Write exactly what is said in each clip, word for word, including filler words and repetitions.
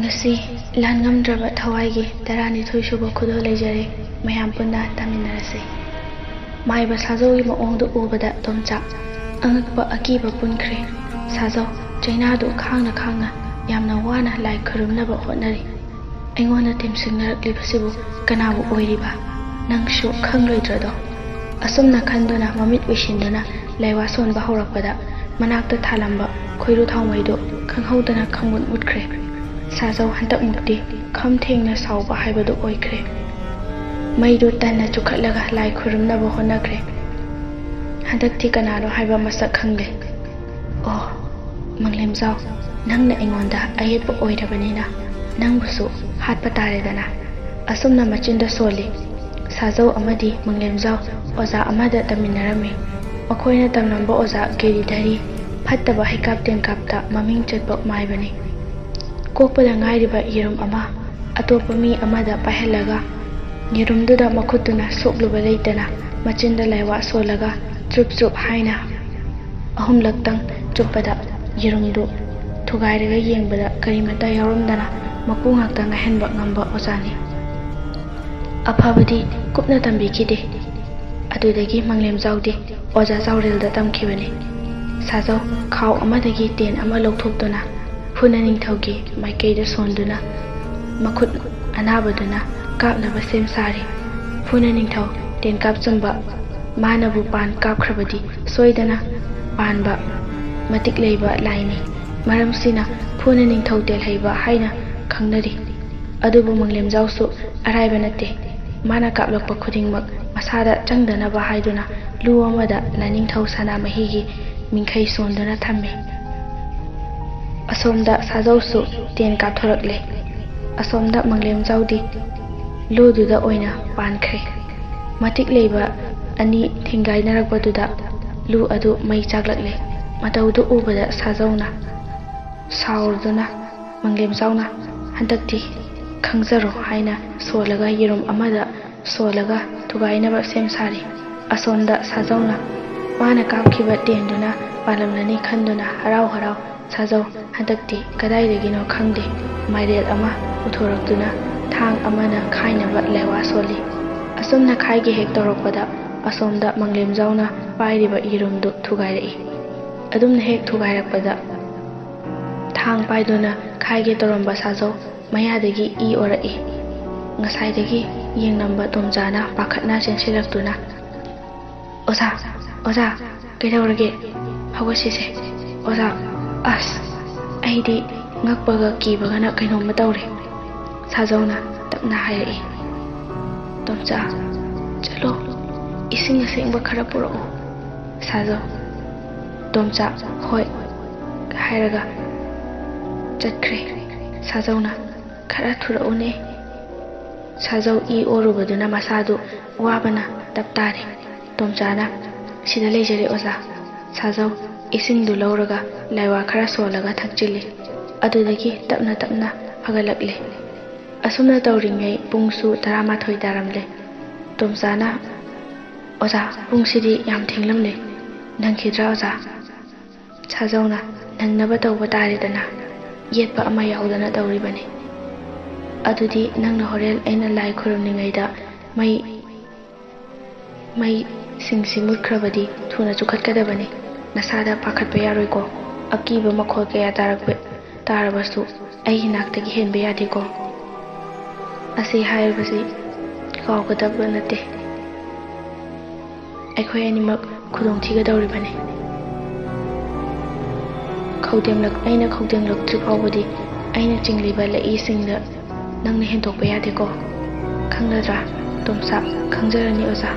ꯉꯁꯤ ꯂꯥꯟ ꯉꯝꯗ꯭ꯔꯕ ꯊꯋꯥꯏꯒꯤ ꯇꯔꯥꯅꯤꯊꯣꯏ ꯁꯨꯕ ꯈꯨꯗꯣꯜ ꯂꯩꯖꯔꯦ꯫ ꯃꯌꯥꯝ ꯄꯨꯟꯅ ꯇꯥꯃꯤꯟꯅꯔꯁꯤ꯫ ꯃꯥꯏꯕ ꯁꯥꯖꯧꯒꯤ ꯃꯑꯣꯡꯗꯨ ꯎꯕꯗ ꯇꯣꯝꯆꯥꯛ ꯑꯉꯛꯄ ꯑꯀꯤꯕ ꯄꯨꯟꯈ꯭ꯔꯦ꯫ ꯁꯥꯖꯧ ꯆꯩꯅꯥꯗꯨ ꯈꯥꯡꯅ ꯈꯥꯡꯅ ꯌꯥꯝꯅ ꯋꯥꯅ ꯂꯥꯏ ꯈꯨꯔꯨꯝꯅꯕ ꯍꯣꯠꯅꯔꯤ꯫ ꯑꯩꯉꯣꯟꯗ ꯇꯦꯝꯁꯤꯟꯅꯔꯛꯂꯤꯕꯁꯤꯕꯨ ꯀꯅꯥꯕꯨ ꯑꯣꯏꯔꯤꯕ? ꯅꯪꯁꯨ ꯈꯪꯂꯣꯏꯗ꯭ꯔꯗꯣ? ꯑꯁꯨꯝꯅ ꯈꯟꯗꯨꯅ ꯃꯃꯤꯠ ꯎꯏꯁꯤꯟꯗꯨꯅ ꯂꯥꯏꯋꯥ ꯁꯣꯟꯕ ꯍꯧꯔꯛꯄꯗ ꯃꯅꯥꯛꯇ ꯊꯥꯜꯂꯝꯕ ꯈꯣꯏꯔꯨ ꯊꯥꯎꯃꯩꯗꯨ ꯈꯪꯍꯧꯗꯅ ꯈꯪꯃꯨꯠ ꯃꯨꯠꯈ꯭ꯔꯦ꯫ ꯁꯥꯖꯧ ꯍꯟꯗꯛꯃꯨꯛꯇꯤ ꯈꯝ ꯊꯦꯡꯅ ꯁꯥꯎꯕ ꯍꯥꯏꯕꯗꯨ ꯑꯣꯏꯈ꯭ꯔꯦ꯫ ꯃꯩꯗꯨ ꯇꯟꯅ ꯆꯨꯈꯠꯂꯒ ꯂꯥꯏ ꯈꯨꯔꯨꯝꯅꯕ ꯍꯣꯠꯅꯈ꯭ꯔꯦ꯫ ꯍꯟꯗꯛꯇꯤ ꯀꯅꯥꯅꯣ ꯍꯥꯏꯕ ꯃꯁꯛ ꯈꯪꯂꯦ꯫ ꯑꯣ, ꯃꯪꯂꯦꯝꯖꯥꯎ, ꯅꯪꯅ ꯑꯩꯉꯣꯟꯗ ꯑꯌꯦꯠꯄ ꯑꯣꯏꯔꯕꯅꯤꯅ ꯅꯪꯕꯨꯁꯨ ꯍꯥꯠꯄ ꯇꯥꯔꯦꯗꯅ꯫ ꯑꯁꯨꯝꯅ ꯃꯆꯤꯟꯗ ꯁꯣꯜꯂꯤ꯫ ꯁꯥꯖꯧ ꯑꯃꯗꯤ ꯃꯪꯂꯦꯝꯖꯥꯎ ꯑꯣꯖꯥ ꯑꯃꯗ ꯇꯝꯃꯤꯟꯅꯔꯝꯃꯤ꯫ ꯃꯈꯣꯏꯅ ꯇꯝꯂꯝꯕ ꯑꯣꯖꯥ ꯒꯤꯔꯤꯙꯔꯤ ꯐꯠꯇꯕ ꯍꯩꯀꯥꯞ ꯇꯦꯟꯀꯥꯞꯇ ꯃꯃꯤꯡ ꯆꯠꯄ ꯃꯥꯏꯕꯅꯤ꯫ ꯀꯣꯛꯄꯗ ꯉꯥꯏꯔꯤꯕ ꯌꯦꯔꯨꯝ ꯑꯃ ꯑꯇꯣꯞꯄ ꯃꯤ ꯑꯃꯗ ꯄꯥꯏꯍꯜꯂꯒ ꯌꯦꯔꯨꯝꯗꯨꯗ ꯃꯈꯨꯠꯇꯨꯅ ꯁꯣꯛꯂꯨꯕ ꯂꯩꯇꯅ ꯃꯆꯤꯟꯗ ꯂꯥꯏꯋꯥ ꯁꯣꯜꯂꯒ ꯆꯨꯞ ꯆꯨꯞ ꯍꯥꯏꯅ ꯑꯍꯨꯝꯂꯛꯇꯪ ꯆꯨꯞꯄꯗ ꯌꯦꯔꯨꯝꯗꯨ ꯊꯨꯒꯥꯏꯔꯒ ꯌꯦꯡꯕꯗ ꯀꯔꯤꯃꯠꯇ ꯌꯥꯎꯔꯝꯗꯅ ꯃꯀꯨ ꯉꯥꯛꯇ ꯉꯥꯏꯍꯟꯕ ꯉꯝꯕ ꯑꯣꯖꯥꯅꯤ꯫ ꯑꯐꯕꯗꯤ ꯀꯨꯞꯅ ꯇꯝꯕꯤꯈꯤꯗꯦ꯫ ꯑꯗꯨꯗꯒꯤ ꯃꯪꯂꯦꯝꯖꯥꯎꯗꯤ ꯑꯣꯖꯥ ꯆꯥꯎꯔꯦꯜꯗ ꯇꯝꯈꯤꯕꯅꯤ꯫ ꯁꯥꯖꯧ ꯈꯥꯎ ꯑꯃꯗꯒꯤ ꯇꯦꯟ ꯑꯃ ꯂꯧꯊꯣꯛꯇꯨꯅ ꯐꯨꯅ ꯅꯤꯡꯊꯧꯒꯤ ꯃꯥꯏꯀꯩꯗ ꯁꯣꯟꯗꯨꯅ ꯃꯈꯨꯠ ꯑꯅꯥꯕꯗꯨꯅ ꯀꯥꯞꯅꯕ ꯁꯦꯝ ꯁꯥꯔꯤ꯫ ꯐꯨꯅ ꯅꯤꯡꯊꯧ ꯇꯦꯟ ꯀꯥꯞꯆꯨꯝꯕ ꯃꯥꯅꯕꯨ ꯄꯥꯟ ꯀꯥꯞꯈ꯭ꯔꯕꯗꯤ ꯁꯣꯏꯗꯅ ꯄꯥꯟꯕ ꯃꯇꯤꯛ ꯂꯩꯕ ꯂꯥꯏꯅꯤ꯫ ꯃꯔꯝꯁꯤꯅ ꯐꯨꯅ ꯅꯤꯡꯊꯧ ꯇꯦꯜꯍꯩꯕ ꯍꯥꯏꯅ ꯈꯪꯅꯔꯤ꯫ ꯑꯗꯨꯕꯨ ꯃꯪꯂꯦꯝꯖꯥꯎꯁꯨ ꯑꯔꯥꯏꯕ ꯅꯠꯇꯦ꯫ ꯃꯥꯅ ꯀꯥꯞꯂꯛꯄ ꯈꯨꯗꯤꯡꯃꯛ ꯃꯁꯥꯗ ꯆꯪꯗꯅꯕ ꯍꯥꯏꯗꯨꯅ ꯂꯨ ꯑꯃꯗ ꯂꯥꯏꯅꯤꯡꯊꯧ ꯁꯅꯥꯃꯍꯤꯒꯤ ꯃꯤꯡꯈꯩ ꯁꯣꯟꯗꯨꯅ ꯊꯝꯃꯤ꯫ ꯑꯁꯣꯝꯗ ꯁꯥꯖꯧꯁꯨ ꯇꯦꯟ ꯀꯥꯞꯊꯣꯔꯛꯂꯦ꯫ ꯑꯁꯣꯝꯗ ꯃꯪꯂꯦꯝꯖꯥꯎꯗꯤ ꯂꯨꯗꯨꯗ ꯑꯣꯏꯅ ꯄꯥꯟꯈ꯭ꯔꯦ꯫ ꯃꯇꯤꯛ ꯂꯩꯕ ꯑꯅꯤ ꯊꯤꯡꯒꯥꯏꯅꯔꯛꯄꯗꯨꯗ ꯂꯨ ꯑꯗꯨ ꯃꯩ ꯆꯥꯛꯂꯛꯂꯦ꯫ ꯃꯇꯧꯗꯨ ꯎꯕꯗ ꯁꯥꯖꯧꯅ ꯁꯥꯎꯔꯗꯨꯅ ꯃꯪꯂꯦꯝꯖꯥꯎꯅ "ꯍꯟꯗꯛꯇꯤ ꯈꯪꯖꯔꯣ" ꯍꯥꯏꯅ ꯁꯣꯜꯂꯒ ꯌꯦꯔꯨꯝ ꯑꯃꯗ ꯁꯣꯜꯂꯒ ꯊꯨꯒꯥꯏꯅꯕ ꯁꯦꯝ ꯁꯥꯔꯤ꯫ ꯑꯁꯣꯝꯗ ꯁꯥꯖꯧꯅ ꯃꯥꯅ ꯀꯥꯞꯈꯤꯕ ꯇꯦꯟꯗꯨꯅ ꯄꯥꯜꯂꯝꯂꯅꯤ ꯈꯟꯗꯨꯅ ꯍꯔꯥꯎ ꯍꯔꯥꯎ ꯁꯥꯖꯧ ꯍꯟꯗꯛꯇꯤ ꯀꯗꯥꯏꯗꯒꯤꯅꯣ ꯈꯪꯗꯦ, ꯃꯥꯏꯔꯦꯜ ꯑꯃ ꯄꯨꯊꯣꯔꯛꯇꯨꯅ ꯊꯥꯡ ꯑꯃꯅ ꯈꯥꯏꯅꯕ ꯂꯥꯏꯋꯥ ꯁꯣꯜꯂꯤ꯫ ꯑꯁꯨꯝꯅ ꯈꯥꯏꯒꯦ ꯍꯦꯛ ꯇꯧꯔꯛꯄꯗ ꯑꯁꯣꯝꯗ ꯃꯪꯂꯦꯝꯖꯥꯎꯅ ꯄꯥꯏꯔꯤꯕ ꯌꯦꯔꯨꯝꯗꯨ ꯊꯨꯒꯥꯏꯔꯛꯏ꯫ ꯑꯗꯨꯝꯅ ꯍꯦꯛ ꯊꯨꯒꯥꯏꯔꯛꯄꯗ ꯊꯥꯡ ꯄꯥꯏꯗꯨꯅ ꯈꯥꯏꯒꯦ ꯇꯧꯔꯝꯕ ꯁꯥꯖꯧ ꯃꯌꯥꯗꯒꯤ ꯏ ꯑꯣꯔꯛꯏ꯫ ꯉꯁꯥꯏꯗꯒꯤ ꯌꯦꯡꯂꯝꯕ ꯇꯣꯝꯆꯥꯅ ꯄꯥꯈꯠꯅ ꯆꯦꯟꯁꯤꯜꯂꯛꯇꯨꯅ, "ꯑꯣꯖꯥ, ꯑꯣꯖꯥ, ꯀꯩꯗꯧꯔꯒꯦ? ꯍꯧꯒꯠꯁꯤꯁꯦ꯫ ꯑꯣꯖꯥ, ꯑꯁ, ꯑꯩꯗꯤ ꯉꯛꯄꯒ ꯀꯤꯕꯒꯅ ꯀꯩꯅꯣꯝꯃ ꯇꯧꯔꯦ", ꯁꯥꯖꯧꯅ ꯇꯞꯅ ꯍꯥꯏꯔꯛꯏ꯫ "ꯇꯣꯝꯆꯥ, ꯆꯠꯂꯣ, ꯏꯁꯤꯡ ꯑꯁꯦꯡꯕ ꯈꯔ ꯄꯨꯔꯛꯎ", ꯁꯥꯖꯧ꯫ ꯇꯣꯝꯆꯥ, "ꯍꯣꯏ" ꯍꯥꯏꯔꯒ ꯆꯠꯈ꯭ꯔꯦ꯫ ꯁꯥꯖꯧꯅ, "ꯈꯔ ꯊꯨꯔꯛꯎꯅꯦ"꯫ ꯁꯥꯖꯧ ꯏ ꯑꯣꯔꯨꯕꯗꯨꯅ ꯃꯁꯥꯗꯨ ꯋꯥꯕꯅ ꯇꯞ ꯇꯥꯔꯦ꯫ ꯇꯣꯝꯆꯥꯅ, "ꯁꯤꯗ ꯂꯩꯖꯔꯦ ꯑꯣꯖꯥ"꯫ ꯁꯥꯖꯧ ꯏꯁꯤꯡꯗꯨ ꯂꯧꯔꯒ ꯂꯥꯏꯋꯥ ꯈꯔ ꯁꯣꯜꯂꯒ ꯊꯛꯆꯤꯜꯂꯤ꯫ ꯑꯗꯨꯗꯒꯤ ꯇꯞꯅ ꯇꯞꯅ ꯐꯒꯠꯂꯛꯂꯦ꯫ ꯑꯁꯨꯝꯅ ꯇꯧꯔꯤꯉꯩ ꯄꯨꯡꯁꯨ ꯇꯔꯥꯃꯥꯊꯣꯏ ꯇꯥꯔꯝꯂꯦ꯫ ꯇꯣꯝꯆꯥꯅ, "ꯑꯣꯖꯥ, ꯄꯨꯡꯁꯤꯗꯤ ꯌꯥꯝ ꯊꯦꯡꯂꯝꯂꯦ꯫ ꯅꯪꯈꯤꯗ꯭ꯔꯥ ꯑꯣꯖꯥ?" ꯁꯥꯖꯧꯅ, "ꯅꯪꯅꯕ ꯇꯧꯕ ꯇꯥꯔꯦꯗꯅ, ꯌꯦꯠꯄ ꯑꯃ ꯌꯥꯎꯗꯅ ꯇꯧꯔꯤꯕꯅꯤ꯫ ꯑꯗꯨꯗꯤ ꯅꯪꯅ ꯍꯣꯔꯦꯟ ꯑꯩꯅ ꯂꯥꯏ ꯈꯨꯔꯨꯝꯂꯤꯉꯩꯗ ꯃꯩ, ꯃꯩꯁꯤꯡꯁꯤ ꯃꯨꯠꯈ꯭ꯔꯕꯗꯤ ꯊꯨꯅ ꯆꯨꯈꯠꯀꯗꯕꯅꯤ꯫ ꯅꯁꯥꯗ ꯄꯥꯈꯠꯄ ꯌꯥꯔꯣꯏꯀꯣ꯫ ꯑꯀꯤꯕ ꯃꯈꯣꯜ ꯀꯌꯥ ꯇꯥꯔꯛꯄ, ꯇꯥꯔꯕꯁꯨ ꯑꯩꯒꯤ ꯅꯥꯛꯇꯒꯤ ꯍꯦꯟꯕ ꯌꯥꯗꯦꯀꯣ꯫ ꯑꯁꯤ ꯍꯥꯏꯔꯤꯕꯁꯤ ꯀꯥꯎꯒꯗꯕ ꯅꯠꯇꯦ꯫ ꯑꯩꯈꯣꯏ ꯑꯅꯤꯃꯛ ꯈꯨꯗꯣꯡ ꯊꯤꯒꯗꯧꯔꯤꯕꯅꯤ꯫ ꯈꯧꯗꯦꯡꯂꯛ-, ꯑꯩꯅ ꯈꯧꯗꯦꯡꯂꯛꯇ꯭ꯔꯤ ꯐꯥꯎꯕꯗꯤ ꯑꯩꯅ ꯆꯤꯡꯂꯤꯕ ꯂꯩꯏꯁꯤꯡꯗ ꯅꯪꯅ ꯍꯦꯟꯗꯣꯛꯄ ꯌꯥꯗꯦꯀꯣ꯫ ꯈꯪꯂꯗ꯭ꯔꯥ?" "ꯇꯣꯝꯆꯥ, ꯈꯪꯖꯔꯅꯤ ꯑꯣꯖꯥ"꯫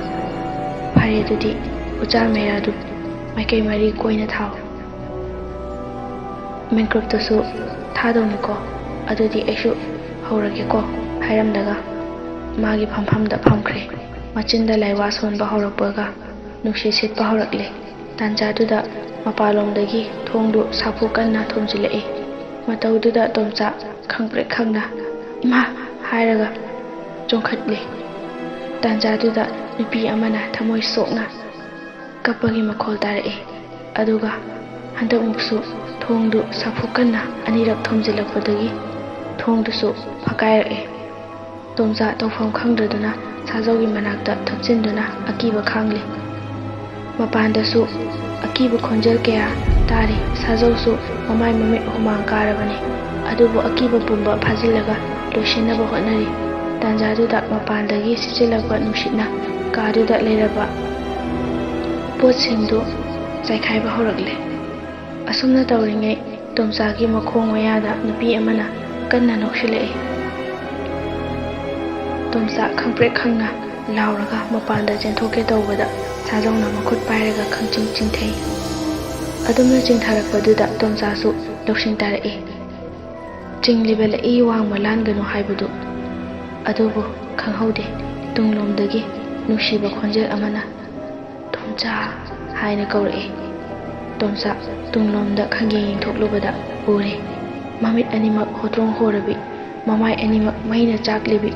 "ꯐꯔꯦ, ꯑꯗꯨꯗꯤ ꯎꯆꯥ ꯃꯩꯔꯥꯗꯨ ꯃꯥꯏꯀꯩ ꯃꯔꯤ ꯀꯣꯏꯅ ꯊꯥꯎ꯫ ꯃꯦꯟꯀ꯭ꯔꯨꯞꯇꯁꯨ ꯊꯥꯗꯧꯅꯤꯀꯣ꯫ ꯑꯗꯨꯗꯤ ꯑꯩꯁꯨ ꯍꯧꯔꯒꯦꯀꯣ" ꯍꯥꯏꯔꯝꯂꯒ ꯃꯥꯒꯤ ꯐꯝꯐꯝꯗ ꯐꯝꯈ꯭ꯔꯦ꯫ ꯃꯆꯤꯟꯗ ꯂꯥꯏꯋꯥ ꯁꯣꯟꯕ ꯍꯧꯔꯛꯄꯒ ꯅꯨꯡꯁꯤꯠ ꯁꯤꯠꯄ ꯍꯧꯔꯛꯂꯦ꯫ ꯇꯥꯟꯖꯥꯗꯨꯗ ꯃꯄꯥꯟꯂꯣꯝꯗꯒꯤ ꯊꯣꯡꯗꯨ ꯁꯥꯐꯨ ꯀꯟꯅ ꯊꯣꯝꯖꯤꯜꯂꯛꯏ꯫ ꯃꯇꯧꯗꯨꯗ ꯇꯣꯝꯆꯥ ꯈꯪꯄ꯭ꯔꯦꯛ ꯈꯪꯅ "ꯏꯃꯥ!" ꯍꯥꯏꯔꯒ ꯆꯣꯡꯈꯠꯂꯤ꯫ ꯇꯥꯟꯖꯥꯗꯨꯗ ꯅꯨꯄꯤ ꯑꯃꯅ ꯊꯃꯣꯏ ꯁꯣꯛꯅ ꯀꯞꯄꯒꯤ ꯃꯈꯣꯜ ꯇꯥꯔꯛꯏ꯫ ꯑꯗꯨꯒ ꯍꯟꯗꯛꯃꯨꯛꯁꯨ ꯊꯣꯡꯗꯨ ꯁꯥꯐꯨ ꯀꯟꯅ ꯑꯅꯤꯔꯛ ꯊꯣꯝꯖꯤꯜꯂꯛꯄꯗꯒꯤ ꯊꯣꯡꯗꯨꯁꯨ ꯐꯛꯀꯥꯏꯔꯛꯏ꯫ ꯇꯣꯝꯆꯥ ꯇꯧꯐꯝ ꯈꯪꯗ꯭ꯔꯗꯨꯅ ꯁꯥꯖꯧꯒꯤ ꯃꯅꯥꯛꯇ ꯊꯨꯞꯆꯤꯟꯗꯨꯅ ꯑꯀꯤꯕ ꯈꯥꯡꯂꯤ꯫ ꯃꯄꯥꯟꯗꯁꯨ ꯑꯀꯤꯕ ꯈꯣꯟꯖꯦꯜ ꯀꯌꯥ ꯇꯥꯔꯤ꯫ ꯁꯥꯖꯧꯁꯨ ꯃꯃꯥꯏ ꯃꯃꯤꯠ ꯍꯨꯃꯥꯡ ꯀꯥꯔꯕꯅꯤ꯫ ꯑꯗꯨꯕꯨ ꯑꯀꯤꯕ ꯄꯨꯝꯕ ꯐꯥꯖꯤꯜꯂꯒ ꯂꯣꯏꯁꯤꯟꯅꯕ ꯍꯣꯠꯅꯔꯤ꯫ ꯇꯥꯟꯖꯥꯗꯨꯗ ꯃꯄꯥꯟꯗꯒꯤ ꯁꯤꯠꯆꯤꯜꯂꯛꯄ ꯅꯨꯡꯁꯤꯠꯅ ꯀꯥꯗꯨꯗ ꯂꯩꯔꯕ ꯄꯣꯠꯁꯤꯡꯗꯨ ꯆꯥꯏꯈꯥꯏꯕ ꯍꯧꯔꯛꯂꯦ꯫ ꯑꯁꯨꯝꯅ ꯇꯧꯔꯤꯉꯩ ꯇꯣꯝꯆꯥꯒꯤ ꯃꯈꯣꯡ ꯃꯌꯥꯗ ꯅꯨꯄꯤ ꯑꯃꯅ ꯀꯟꯅ ꯅꯣꯛꯁꯤꯜꯂꯛꯏ꯫ ꯇꯣꯝꯆꯥ ꯈꯪꯄ꯭ꯔꯦꯛ ꯈꯪꯅ ꯂꯥꯎꯔꯒ ꯃꯄꯥꯟꯗ ꯆꯦꯟꯊꯣꯛꯀꯦ ꯇꯧꯕꯗ ꯁꯥꯖꯧꯅ ꯃꯈꯨꯠ ꯄꯥꯏꯔꯒ ꯈꯪꯆꯤꯡ ꯆꯤꯡꯊꯩ꯫ ꯑꯗꯨꯝꯅ ꯆꯤꯡꯊꯔꯛꯄꯗꯨꯗ ꯇꯣꯝꯆꯥꯁꯨ ꯂꯧꯁꯤꯡ ꯇꯥꯔꯛꯏ꯫ ꯆꯤꯡꯂꯤꯕ ꯂꯩꯏ ꯋꯥꯡꯃ ꯂꯥꯟꯒꯅꯨ ꯍꯥꯏꯕꯗꯨ꯫ ꯑꯗꯨꯕꯨ ꯈꯪꯍꯧꯗꯦ, ꯇꯨꯡꯂꯣꯝꯗꯒꯤ ꯅꯨꯡꯁꯤꯕ ꯈꯣꯟꯖꯦꯜ ꯑꯃꯅ "ꯇꯣꯝꯆꯥ" ꯍꯥꯏꯅ ꯀꯧꯔꯛꯏ꯫ ꯇꯣꯝꯆꯥ ꯇꯨꯡꯂꯣꯝꯗ ꯈꯪꯌꯦꯡ ꯌꯦꯡꯊꯣꯛꯂꯨꯕꯗ ꯎꯔꯦ꯫ ꯃꯃꯤꯠ ꯑꯅꯤꯃꯛ ꯍꯣꯇ꯭ꯔꯣꯡ ꯍꯣꯔꯕꯤ, ꯃꯃꯥꯏ ꯑꯅꯤꯃꯛ ꯃꯩꯅ ꯆꯥꯛꯂꯤꯕꯤ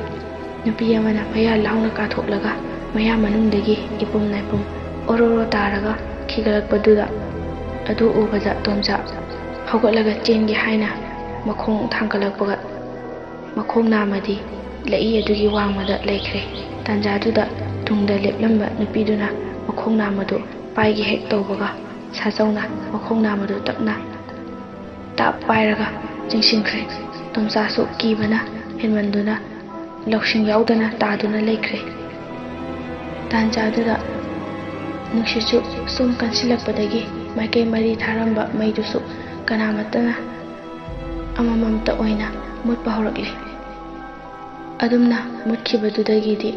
ꯅꯨꯄꯤ ꯑꯃꯅ ꯃꯌꯥ ꯂꯥꯎꯅ ꯀꯥꯊꯣꯛꯂꯒ ꯃꯌꯥ ꯃꯅꯨꯡꯗꯒꯤ ꯏꯄꯨꯝ ꯅꯥꯏꯄꯨꯝ ꯑꯣꯔꯣꯔꯣ ꯇꯥꯔꯒ ꯈꯤꯒꯠꯂꯛꯄꯗꯨꯗ, ꯑꯗꯨ ꯎꯕꯗ ꯇꯣꯝꯆꯥ ꯍꯧꯒꯠꯂꯒ ꯆꯦꯟꯒꯦ ꯍꯥꯏꯅ ꯃꯈꯣꯡ ꯊꯥꯡꯒꯠꯂꯛꯄꯒ ꯃꯈꯣꯡ ꯅꯥꯝꯃꯗꯤ ꯂꯩꯏ ꯑꯗꯨꯒꯤ ꯋꯥꯡꯃꯗ ꯂꯩꯈ꯭ꯔꯦ꯫ ꯇꯥꯟꯖꯥꯗꯨꯗ ꯇꯨꯡꯗ ꯂꯦꯞꯂꯝꯕ ꯅꯨꯄꯤꯗꯨꯅ ꯃꯈꯣꯡ ꯅꯥꯝꯃꯗꯨ ꯄꯥꯏꯒꯦ ꯍꯦꯛ ꯇꯧꯕꯒ ꯁꯥꯖꯧꯅ ꯃꯈꯣꯡ ꯅꯥꯝꯃꯗꯨ ꯇꯞꯅ ꯇꯥꯞ ꯄꯥꯏꯔꯒ ꯆꯤꯡꯁꯤꯟꯈ꯭ꯔꯦ꯫ ꯇꯣꯝꯆꯥꯁꯨ ꯀꯤꯕꯅ ꯍꯦꯟꯃꯟꯗꯨꯅ ꯂꯧꯁꯤꯡ ꯌꯥꯎꯗꯅ ꯇꯥꯗꯨꯅ ꯂꯩꯈ꯭ꯔꯦ꯫ ꯇꯥꯟꯖꯥꯗꯨꯗ ꯅꯨꯡꯁꯤꯠꯁꯨ ꯁꯨꯝ ꯀꯟꯁꯤꯜꯂꯛꯄꯗꯒꯤ ꯃꯥꯏꯀꯩ ꯃꯔꯤ ꯊꯥꯔꯝꯕ ꯃꯩꯗꯨꯁꯨ ꯀꯅꯥꯃꯠꯇꯅ ꯑꯃꯃꯝꯇ ꯑꯣꯏꯅ ꯃꯨꯠꯄ ꯍꯧꯔꯛꯂꯦ꯫ ꯑꯗꯨꯝꯅ ꯃꯨꯠꯈꯤꯕꯗꯨꯗꯒꯤꯗꯤ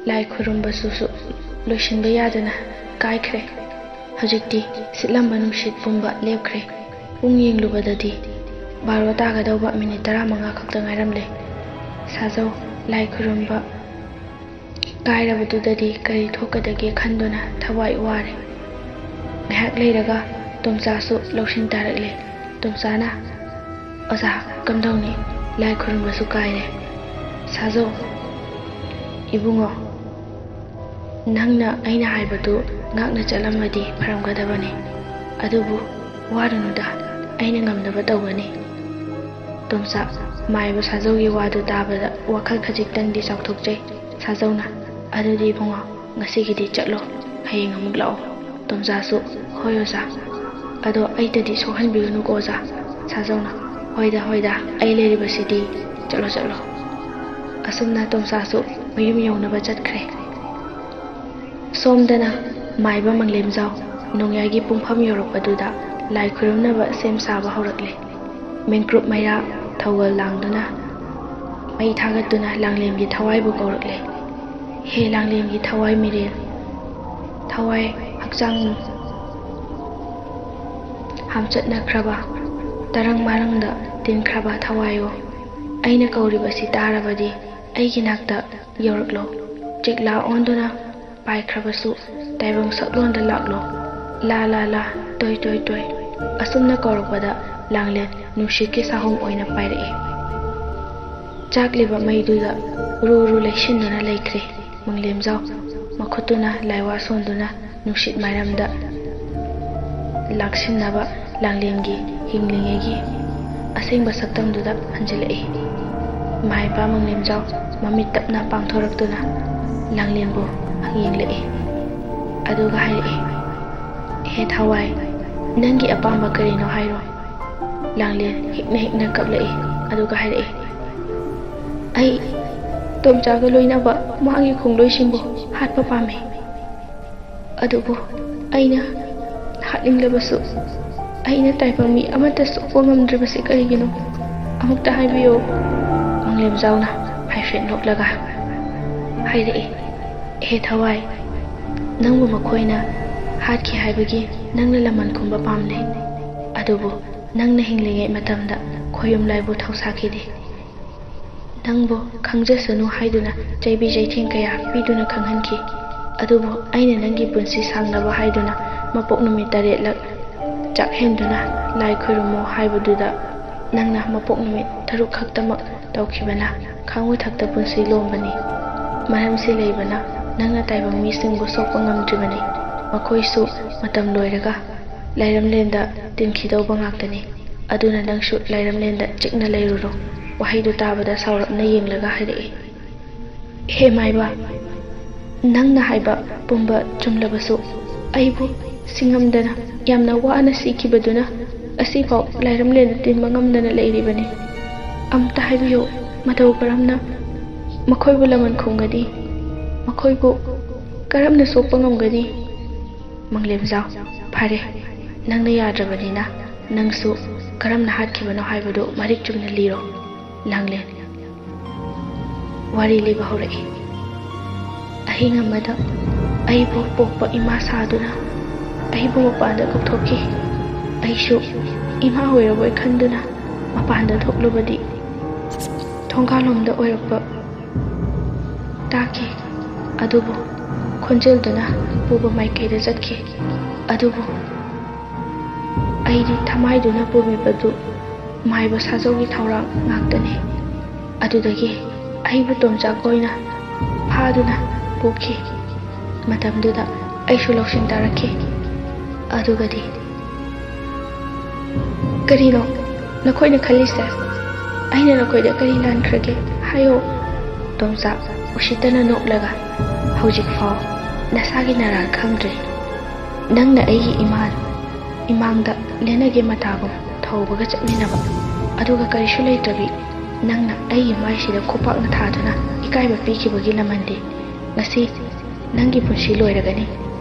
ꯂꯥꯏ ꯈꯨꯔꯨꯝꯕꯁꯨ ꯂꯣꯏꯁꯤꯟꯕ ꯌꯥꯗꯅ ꯀꯥꯏꯈ꯭ꯔꯦ꯫ ꯍꯧꯖꯤꯛꯇꯤ ꯁꯤꯠꯂꯝꯕ ꯅꯨꯡꯁꯤꯠ ꯄꯨꯝꯕ ꯂꯦꯞꯈ꯭ꯔꯦ꯫ ꯄꯨꯡ ꯌꯦꯡꯂꯨꯕꯗꯗꯤ ꯕꯥꯔꯣ ꯇꯥꯒꯗꯧꯕ ꯃꯤꯅꯤꯠ ꯇꯔꯥꯃꯉꯥ ꯈꯛꯇ ꯉꯥꯏꯔꯝꯂꯦ꯫ ꯁꯥꯖꯧ ꯂꯥꯏ ꯈꯨꯔꯨꯝꯕ ꯀꯥꯏꯔꯕꯗꯨꯗꯗꯤ ꯀꯔꯤ ꯊꯣꯛꯀꯗꯒꯦ ꯈꯟꯗꯨꯅ ꯊꯋꯥꯏ ꯋꯥꯔꯦ꯫ ꯉꯥꯏꯍꯥꯛ ꯂꯩꯔꯒ ꯇꯣꯝꯆꯥꯁꯨ ꯂꯧꯁꯤꯡ ꯇꯥꯔꯛꯂꯦ꯫ ꯇꯣꯝꯆꯥꯅ, "ꯑꯣꯖꯥ, ꯀꯝꯗꯧꯅꯤ? ꯂꯥꯏ ꯈꯨꯔꯨꯝꯕꯁꯨ ꯀꯥꯏꯔꯦ꯫" "ꯁꯥꯖꯧ, ꯏꯕꯨꯡꯉꯣ, ꯅꯪꯅ ꯑꯩꯅ ꯍꯥꯏꯕꯗꯨ ꯉꯥꯛꯅ ꯆꯠꯂꯝꯃꯗꯤ ꯐꯔꯝꯒꯗꯕꯅꯤ꯫ ꯑꯗꯨꯕꯨ ꯋꯥꯔꯨꯅꯨꯗ, ꯑꯩꯅ ꯉꯝꯅꯕ ꯇꯧꯒꯅꯤ꯫ ꯇꯣꯝꯆꯥ, ꯃꯥꯏꯕ ꯁꯥꯖꯧꯒꯤ ꯋꯥꯗꯨ ꯇꯥꯕꯗ ꯋꯥꯈꯜ ꯈꯖꯤꯛꯇꯪꯗꯤ ꯆꯥꯎꯊꯣꯛꯆꯩ꯫ ꯁꯥꯖꯧꯅ, "ꯑꯗꯨꯗꯤ ꯏꯕꯨꯡꯉꯣ, ꯉꯁꯤꯒꯤꯗꯤ ꯆꯠꯂꯣ, ꯍꯌꯦꯡ ꯑꯃꯨꯛ ꯂꯥꯛꯑꯣ꯫" ꯇꯣꯝꯆꯥꯁꯨ, "ꯍꯣꯏ ꯑꯣꯖꯥ, ꯑꯗꯣ ꯑꯩꯇꯗꯤ ꯁꯣꯛꯍꯟꯕꯤꯒꯅꯨꯀꯣ ꯑꯣꯖꯥ꯫" ꯁꯥꯖꯧꯅ, "ꯍꯣꯏꯗ ꯍꯣꯏꯗ, ꯑꯩ ꯂꯩꯔꯤꯕꯁꯤꯗꯤ, ꯆꯠꯂꯣ ꯆꯠꯂꯣ꯫" ꯑꯁꯨꯝꯅ ꯇꯣꯝꯆꯥꯁꯨ ꯃꯌꯨꯝ ꯌꯧꯅꯕ ꯆꯠꯈ꯭ꯔꯦ꯫ ꯁꯣꯝꯗꯅ ꯃꯥꯏꯕ ꯃꯪꯂꯦꯝꯖꯥꯎ ꯅꯣꯡꯌꯥꯏꯒꯤ ꯄꯨꯡꯐꯝ ꯌꯧꯔꯛꯄꯗꯨꯗ ꯂꯥꯏ ꯈꯨꯔꯨꯝꯅꯕ ꯁꯦꯝ ꯁꯥꯕ ꯍꯧꯔꯛꯂꯦ꯫ ꯃꯦꯟꯀ꯭ꯔꯨꯞ ꯃꯩꯔꯥ ꯊꯧꯒꯜ ꯂꯥꯡꯗꯨꯅ, ꯃꯩ ꯊꯥꯒꯠꯇꯨꯅ ꯂꯥꯡꯂꯦꯟꯒꯤ ꯊꯋꯥꯏꯕꯨ ꯀꯧꯔꯛꯂꯦ꯫ "ꯍꯦ ꯂꯥꯡꯂꯦꯟꯒꯤ ꯊꯋꯥꯏ ꯃꯤꯔꯦꯜ, ꯊꯋꯥꯏ ꯍꯛꯆꯥꯡ ꯍꯥꯝꯆꯠꯅꯈ꯭ꯔꯕ, ꯇꯔꯪ ꯃꯔꯪꯗ ꯇꯤꯟꯈ꯭ꯔꯕ ꯊꯋꯥꯏꯌꯣ, ꯑꯩꯅ ꯀꯧꯔꯤꯕꯁꯤ ꯇꯥꯔꯕꯗꯤ ꯑꯩꯒꯤ ꯅꯥꯛꯇ ꯌꯧꯔꯛꯂꯣ꯫ ꯆꯦꯛꯂꯥ ꯑꯣꯟꯗꯨꯅ ꯄꯥꯏꯈ꯭ꯔꯕꯁꯨ ꯇꯥꯏꯕꯪ ꯁꯛꯂꯣꯟꯗ ꯂꯥꯛꯂꯣ꯫ ꯂꯥ ꯂꯥ ꯂꯥ, ꯇꯣꯏ ꯇꯣꯏ ꯇꯣꯏ꯫" ꯑꯁꯨꯝꯅ ꯀꯧꯔꯛꯄꯗ ꯂꯥꯡꯂꯦꯟ ꯅꯨꯡꯁꯤꯠꯀꯤ ꯁꯥꯍꯨꯝ ꯑꯣꯏꯅ ꯄꯥꯏꯔꯛꯏ꯫ ꯆꯥꯛꯂꯤꯕ ꯃꯩꯗꯨꯗ ꯔꯨ ꯔꯨ ꯂꯩꯁꯤꯟꯗꯨꯅ ꯂꯩꯈ꯭ꯔꯦ ꯃꯪꯂꯦꯝꯖꯥꯎ꯫ ꯃꯈꯨꯠꯇꯨꯅ ꯂꯥꯏꯋꯥ ꯁꯣꯟꯗꯨꯅ ꯅꯨꯡꯁꯤꯠ ꯃꯥꯏꯔꯝꯗ ꯂꯥꯛꯁꯤꯟꯅꯕ ꯂꯥꯡꯂꯦꯟꯒꯤ ꯍꯤꯡꯂꯤꯉꯩꯒꯤ ꯑꯁꯦꯡꯕ ꯁꯛꯇꯝꯗꯨꯗ ꯍꯟꯖꯤꯜꯂꯛꯏ꯫ ꯏꯃꯥ ꯏꯄꯥ ꯃꯪꯂꯦꯝꯖꯥꯎ ꯃꯃꯤꯠ ꯇꯞꯅ ꯄꯥꯡꯊꯣꯔꯛꯇꯨꯅ ꯂꯥꯡꯂꯦꯟꯕꯨ ꯌꯦꯡꯂꯛꯏ꯫ ꯑꯗꯨꯒ ꯍꯥꯏꯔꯛꯏ, "ꯍꯦ ꯊꯋꯥꯏ, ꯅꯪꯒꯤ ꯑꯄꯥꯝꯕ ꯀꯔꯤꯅꯣ ꯍꯥꯏꯔꯣ?" ꯂꯥꯡꯂꯦꯟ ꯍꯤꯛꯅ ꯍꯤꯛꯅ ꯀꯞꯂꯛꯏ꯫ ꯑꯗꯨꯒ ꯍꯥꯏꯔꯛꯏ, "ꯑꯩ ꯇꯣꯝꯆꯥꯒ ꯂꯣꯏꯅꯕ ꯃꯥꯒꯤ ꯈꯣꯡꯂꯣꯏꯁꯤꯡꯕꯨ ꯍꯥꯠꯄ ꯄꯥꯝꯃꯤ꯫ ꯑꯗꯨꯕꯨ ꯑꯩꯅ ꯍꯥꯠꯅꯤꯡꯂꯕꯁꯨ ꯑꯩꯅ ꯇꯥꯏꯕꯪ ꯃꯤ ꯑꯃꯠꯇ ꯁꯣꯛꯄ ꯉꯝꯗ꯭ꯔꯤꯕꯁꯤ ꯀꯔꯤꯒꯤꯅꯣ? ꯑꯃꯨꯛꯇ ꯍꯥꯏꯕꯤꯌꯨ꯫" ꯃꯪꯂꯦꯝꯖꯥꯎꯅ ꯍꯥꯏꯐꯦꯠ ꯅꯣꯛꯂꯒ ꯍꯥꯏꯔꯛꯏ, "ꯍꯦ ꯊꯋꯥꯏ, ꯅꯪꯕꯨ ꯃꯈꯣꯏꯅ ꯍꯥꯠꯈꯤ ꯍꯥꯏꯕꯒꯤ ꯅꯪꯅ ꯂꯃꯟ ꯈꯨꯝꯕ ꯄꯥꯝꯂꯦ꯫ ꯑꯗꯨꯕꯨ ꯅꯪꯅ ꯍꯤꯡꯂꯤꯉꯩ ꯃꯇꯝꯗ ꯈꯣꯌꯨꯝ ꯂꯥꯏꯕꯨ ꯊꯧꯁꯥꯈꯤꯗꯦ꯫ ꯅꯪꯕꯨ ꯈꯪꯖꯁꯅꯨ ꯍꯥꯏꯗꯨꯅ ꯆꯩꯕꯤ ꯆꯩꯊꯦꯡ ꯀꯌꯥ ꯄꯤꯗꯨꯅ ꯈꯪꯍꯟꯈꯤ꯫ ꯑꯗꯨꯕꯨ ꯑꯩꯅ ꯅꯪꯒꯤ ꯄꯨꯟꯁꯤ ꯁꯥꯡꯅꯕ ꯍꯥꯏꯗꯨꯅ ꯃꯄꯣꯛ ꯅꯨꯃꯤꯠ ꯇꯔꯦꯠꯂꯛ ꯆꯥꯛꯍꯦꯟꯗꯨꯅ ꯂꯥꯏ ꯈꯨꯔꯨꯝꯃꯨ ꯍꯥꯏꯕꯗꯨꯗ ꯅꯪꯅ ꯃꯄꯣꯛ ꯅꯨꯃꯤꯠ ꯇꯔꯨꯛ ꯈꯛꯇꯃꯛ ꯇꯧꯈꯤꯕꯅ ꯈꯥꯡ ꯃꯊꯛꯇ ꯄꯨꯟꯁꯤ ꯂꯣꯝꯕꯅꯤ꯫ ꯃꯔꯝꯁꯤ ꯂꯩꯕꯅ ꯅꯪꯅ ꯇꯥꯏꯕꯪ ꯃꯤꯁꯤꯡꯕꯨ ꯁꯣꯛꯄ ꯉꯝꯗ꯭ꯔꯤꯕꯅꯤ꯫ ꯃꯈꯣꯏꯁꯨ ꯃꯇꯝ ꯂꯣꯏꯔꯒ ꯂꯥꯏꯔꯝꯂꯦꯟꯗ ꯇꯤꯟꯈꯤꯗꯧꯕ ꯉꯥꯛꯇꯅꯤ꯫ ꯑꯗꯨꯅ ꯅꯪꯁꯨ ꯂꯥꯏꯔꯝꯂꯦꯟꯗ ꯆꯤꯛꯅ ꯂꯩꯔꯨꯔꯣ꯫ ꯋꯥꯍꯩꯗꯨ ꯇꯥꯕꯗ ꯁꯥꯎꯔꯞꯅ ꯌꯦꯡꯂꯒ ꯍꯥꯏꯔꯛꯏ, "ꯍꯦ ꯃꯥꯏꯕ, ꯅꯪꯅ ꯍꯥꯏꯕ ꯄꯨꯝꯕ ꯆꯨꯝꯂꯕꯁꯨ, ꯑꯩꯕꯨ ꯁꯤꯡꯉꯝꯗꯅ ꯌꯥꯝꯅ ꯋꯥꯅ ꯁꯤꯈꯤꯕꯗꯨꯅ ꯑꯁꯤꯐꯥꯎ ꯂꯥꯏꯔꯝꯂꯦꯟꯗ ꯇꯤꯟꯕ ꯉꯝꯗꯅ ꯂꯩꯔꯤꯕꯅꯤ꯫ ꯑꯝꯇ ꯍꯥꯏꯕꯤꯌꯨ, ꯃꯇꯧ ꯀꯔꯝꯅ ꯃꯈꯣꯏꯕꯨ ꯂꯃꯟ ꯈꯨꯝꯒꯅꯤ? ꯃꯈꯣꯏꯕꯨ ꯀꯔꯝꯅ ꯁꯣꯛꯄ ꯉꯝꯒꯅꯤ?" ꯃꯪꯂꯦꯝꯖꯥꯎ, ꯐꯔꯦ, ꯅꯪꯅ ꯌꯥꯗ꯭ꯔꯕꯅꯤꯅ ꯅꯪꯁꯨ ꯀꯔꯝꯅ ꯍꯥꯠꯈꯤꯕꯅꯣ ꯍꯥꯏꯕꯗꯨ ꯃꯔꯤꯛ ꯆꯨꯝꯅ ꯂꯤꯔꯣ꯫ ꯂꯥꯡꯂꯦꯟ ꯋꯥꯔꯤ ꯂꯤꯕ ꯍꯧꯔꯛꯏ꯫ ꯑꯍꯤꯡ ꯑꯃꯗ ꯑꯩꯕꯨ ꯄꯣꯛꯄ ꯏꯃꯥ ꯁꯥꯗꯨꯅ ꯑꯩꯕꯨ ꯃꯄꯥꯟꯗ ꯀꯧꯊꯣꯛꯈꯤ꯫ ꯑꯩꯁꯨ ꯏꯃꯥ ꯑꯣꯏꯔꯕꯣꯏ ꯈꯟꯗꯨꯅ ꯃꯄꯥꯟꯗ ꯊꯣꯛꯂꯨꯕꯗꯤ ꯊꯣꯡꯒꯥꯜꯂꯣꯝꯗ ꯑꯣꯏꯔꯛꯄ ꯇꯥꯈꯤ꯫ ꯑꯗꯨꯕꯨ ꯈꯣꯟꯖꯦꯜꯗꯨꯅ ꯄꯨꯕ ꯃꯥꯏꯀꯩꯗ ꯆꯠꯈꯤ꯫ ꯑꯗꯨꯕꯨ ꯑꯩꯗꯤ ꯊꯃꯥꯏꯗꯨꯅ ꯄꯨꯕꯤꯕꯗꯨ ꯃꯥꯏꯕ ꯁꯥꯖꯧꯒꯤ ꯊꯧꯔꯥꯡ ꯉꯥꯛꯇꯅꯤ꯫ ꯑꯗꯨꯗꯒꯤ ꯑꯩꯕꯨ ꯇꯣꯝꯆꯥꯛ ꯑꯣꯏꯅ ꯐꯥꯗꯨꯅ ꯄꯨꯈꯤ꯫ ꯃꯇꯝꯗꯨꯗ ꯑꯩꯁꯨ ꯂꯧꯁꯤꯡ ꯇꯥꯔꯛꯈꯤ꯫ ꯑꯗꯨꯒꯗꯤ, "ꯀꯔꯤꯅꯣ ꯅꯈꯣꯏꯅ ꯈꯜꯂꯤꯁꯦ? ꯑꯩꯅ ꯅꯈꯣꯏꯗ ꯀꯔꯤ ꯂꯥꯟꯈ꯭ꯔꯒꯦ? ꯍꯥꯏꯌꯣ?" ꯇꯣꯝꯆꯥꯛ ꯎꯁꯤꯠꯇꯅ ꯅꯣꯛꯂꯒ, "ꯍꯧꯖꯤꯛꯐꯥꯎ ꯅꯁꯥꯒꯤ ꯅꯔꯥꯜ ꯈꯪꯗ꯭ꯔꯤ꯫ ꯅꯪꯅ ꯑꯩꯒꯤ ꯏꯃꯥ, ꯏꯃꯥꯡꯗ ꯂꯦꯟꯅꯒꯦ ꯃꯇꯥꯒꯨꯝ ꯊꯧꯕꯒ ꯆꯠꯃꯤꯟꯅꯕ, ꯑꯗꯨꯒ ꯀꯔꯤꯁꯨ ꯂꯩꯇ꯭ꯔꯕꯤ ꯅꯪꯅ ꯑꯩꯒꯤ ꯃꯥꯏꯁꯤꯗ ꯈꯨꯄꯥꯛꯅ ꯊꯥꯗꯨꯅ ꯏꯀꯥꯏꯕ ꯄꯤꯈꯤꯕꯒꯤ ꯂꯃꯟꯗꯤ ꯉꯁꯤ ꯅꯪꯒꯤ ꯄꯨꯟꯁꯤ ꯂꯣꯏꯔꯒꯅꯤ꯫